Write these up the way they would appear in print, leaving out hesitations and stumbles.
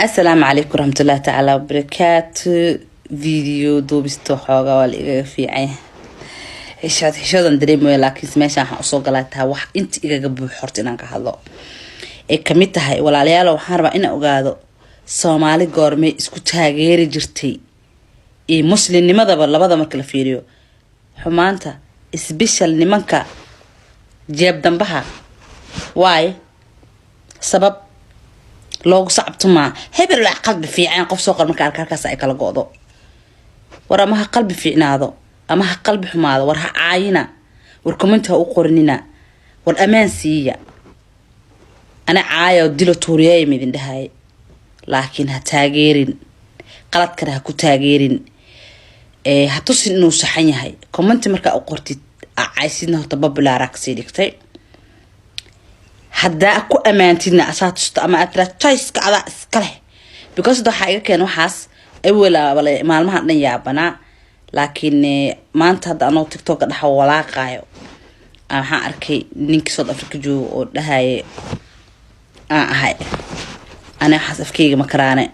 Asalaamu calaykum waraxmatullahi tacaala wabarakaatu. Video duubista xoogaa waa la igaga fiicanya, xishood xishoodan dareemaya, laakiinse meeshaan waxaan usoo galaa tahay wax inta igaga buux horta inaan ka hadlo ay kamid tahay. Walaalayaal, waxaan rabaa inaan ogaado Soomaali goormay isku taageeri jirtay iyo muslimnimadaba labada marka la fiiriyo xumaanta, special nimanka jeeb dambaha. Waay sabab loogu sacabtumaa? Hebel waa qalbi fiican. Qof soo qor marka arka halkaas ay kala go-do. War ama ha qalbi fiicnaado ama ha qalbi xumaado, war ha caayina, war comment ha u qorinina, war ammaan siiya. Ana caaya oo dilo tuuriyaaya midin dhahay, laakiin ha taageerin qaladkana, ha ku taageerin, ha tusin inuu saxan yahay. Comment markaa u qortid caysidna horta popular kasii dhigtay. Haddaa ku ammaantidna asaa tusto ama aad tiraa choiceka adaa iska leh, because hadda waxaa iga keen waxaas awelaabale maalmahan dhan yaabanaa. Laakiin maanta hadda anoo TikToka dhexa walaaqaayo waxaan arkay ninkii South Africa jooga oo dhahaya aan ahay ani waxaas afkeyga makaraane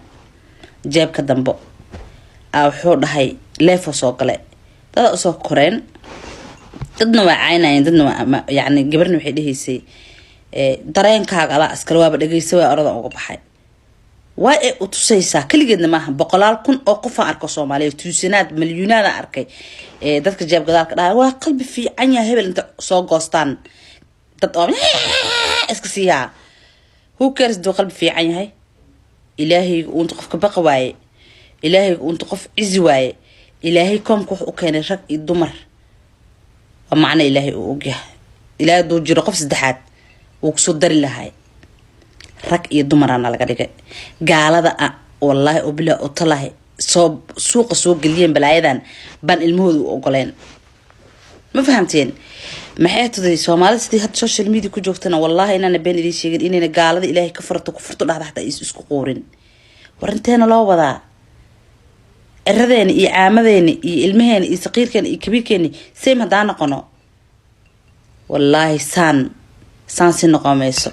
jeebka dambo a. Wuxuu dhahay leefo soo gale dada usoo koreen, dadna waa caynayeen, dadna waa yani gabarna waxay dhehaysay dareenkaaga adaa iskale. Waaba dhegeysa, waa oradan uga baxay. Waa ay u tusaysaa keligeedna maaha, boqolaal kun oo qofaan arko Soomaaliya, tuusanaad milyuunaadaan arkay dadka jeeb gadaalka dhaha waa qalbi fiican yahay hebel inta soo goostaan dad oo iska siiyaa. Who cares duu qalbi fiican yahay? Ilaahayga uunta qofka baqa waaye, Ilaahayga uunta qof cizi waaye. Ilaahay koomka wuxuu u keenay rag iyo dumar, waa macno Ilaahay uu ogyahay. Ilaahay hadduu jiro qof saddexaad wuu kusoo dari lahay. Rag iyo dumaraana laga dhigay. Gaalada a wallaahi oo bilaa oo talahi soo suuqa soo geliyeen balaayadan baan ilmahooda u ogoleen. Ma fahamteen? Maxay tuday Soomaalida sidii hadda social media ku joogtana? Wallaahi inaana been idiin sheegin inayna gaalada Ilaahay ka furato ku furto dhahda xataa is isku quurin. Warinteena loo wadaa ciradeena iyo caamadeena iyo ilmaheena iyo saqiirkeena iyo kabiirkeena same haddaan noqono, wallaahi saan saan si noqon mayso.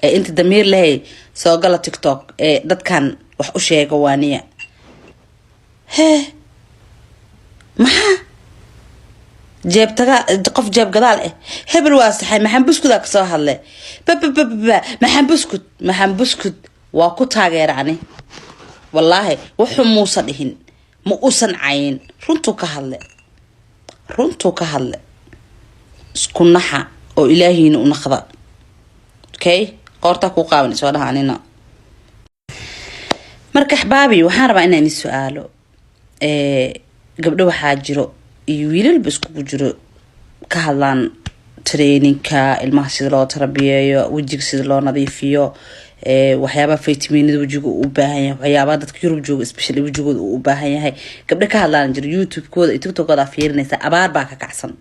Ee inta damiir lehay soo gala TikTok ee dadkan wax u sheega waaniya. Hee, maxaa jeebtaga qof jeeb gadaal ah? Hebel waa saxay. Maxaan buskudaa kasoo hadlay? Bababababa, maxaan buskud, maxaan buskud waa ku taageera ani. Wallaahi wuxuu muusa dhihin, ma uusan cayin, runtuu ka hadle, runtuu ka hadle. Isku naxa oo Ilaahiina u naqda. Okay, qoortaa kuu qaaban soo dhaha anina. Marka axbaabi, waxaan rabaa inaan idin su-aalo. Gabdho waxaa jiro iyo wiilalba iskugu jiro ka hadlaan trainingka ilmaha, sida loo tarbiyeeyo, wejiga sida loo nadiifiyo, waxyaabaha faytamiinada wejiga uu u baahan yahay, waxyaabaha dadka Yurub jooga especially wejigooda uu u baahan yahay. Gabdho ka hadlaan jiro, YouTube-kooda iyo TikTokooda fiirinaysa. Abaar baa ka kacsan.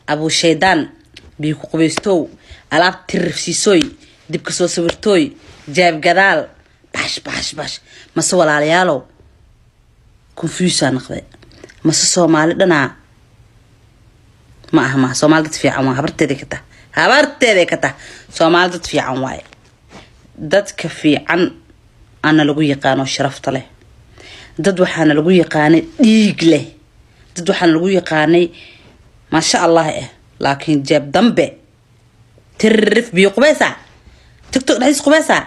Abuu shaydaan biyo ku qubaystow, alaab tirifsiisooy, dib kasoo sawirtooy, jaab gadaal, bash bash bash. Mase walaalayaalow, confuse noqday. Mase Soomaali dhanaa ma aha? Maha, Soomaali dad fiican waa. Habarteeday ka tah, habarteeday ka tah. Soomaali dad fiican waaye. Dadka fiican ana lagu yaqaano sharafta leh, dad waxaana lagu yaqaanay dhiig leh, dad waxaana lagu yaqaanay maasha Allah laakiin jeeb dambe tirif biyo qubaysa, TikTok dhexdiis qubaysa.